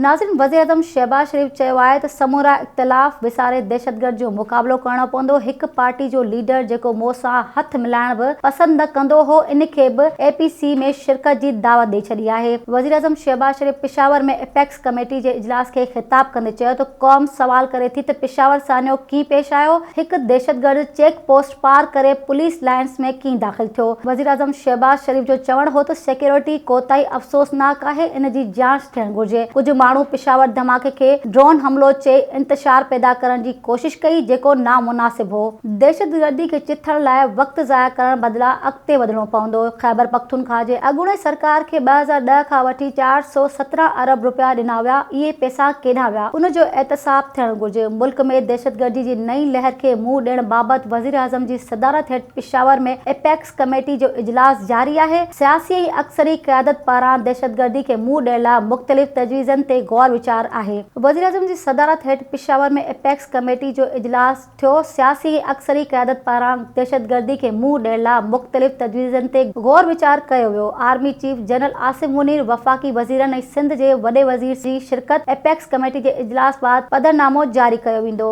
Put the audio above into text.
ناظرين وزيراعظم شهباز شريف چيو آهي ته سمورا اختلاف وساري دهشتگرد جو مقابلو ڪرڻو پوندو، هڪ پارٽي جو ليڊر جيڪو مون سان هٿ ملائڻ به پسند نه ڪندو هو ان کي به اي پي سي ۾ شرڪت جي دعوت ڏئي ڇڏي آهي. وزيراعظم شهباز شريف پشاور ۾ اپيڪس ڪميٽي جي اجلاس کي خطاب ڪندي چيو ته قوم سوال ڪري ٿي ته پشاور سانحو ڪيئن پيش آيو، هڪ دهشتگرد چيڪ پوسٽ پار ڪري پوليس لائنز ۾ ڪيئن داخل ٿيو؟ وزيراعظم شهباز شريف جو چوڻ هو ته سيڪيورٽي ڪوتاهي افسوسناڪ آهي، ان جي جاچ ٿيڻ گهرجي، ڪجهه ماڻهو پشاور ڌماڪي کي ڊرون حملو چئي انتشار پيدا ڪرڻ جي ڪوشش ڪئي، جيڪو نامناسب هو. دهشتگردي کي چٿڻ لاء وقت ضايع ڪرڻ بدران اڳتي وڌڻو پوندو. خيبرپختونخواهه جي اڳوڻي سرڪار کي 2010 کان وٺي 417 ارب رپيا ڏنا ويا، اهي پئسا ڪيڏانهن ويا؟ ان جو احتساب ٿيڻ گهرجي. ملڪ ۾ دهشتگردي جي نئين لهر کي منهن ڏيڻ بابت وزيراعظم جي صدارت هيٺ پشاور ۾ ايپيڪس ڪميٽي جو اجلاس جاري آهي. سياسي ۽ عسڪري قيادت پاران دهشتگردي کي منهن ڏيڻ لاء مختلف تجويزن تي غور ويچار آهي. وزيراعظم جي صدارت هيٺ پشاور ۾ ايپيڪس ڪميٽي جو اجلاس ٿيو، سياسي ۽ عسڪري قيادت پاران دهشتگردي کي منهن ڏيڻ لاء مختلف تجويزن تي غور ويچار ڪيو ويو، army chief general Asim Munir, وفاقي وزيرن ۽ سنڌ جي وڏي وزير جي شرڪت، ايپيڪس ڪميٽي جي اجلاس بعد پڌرنامو جاري ڪيو ويندو.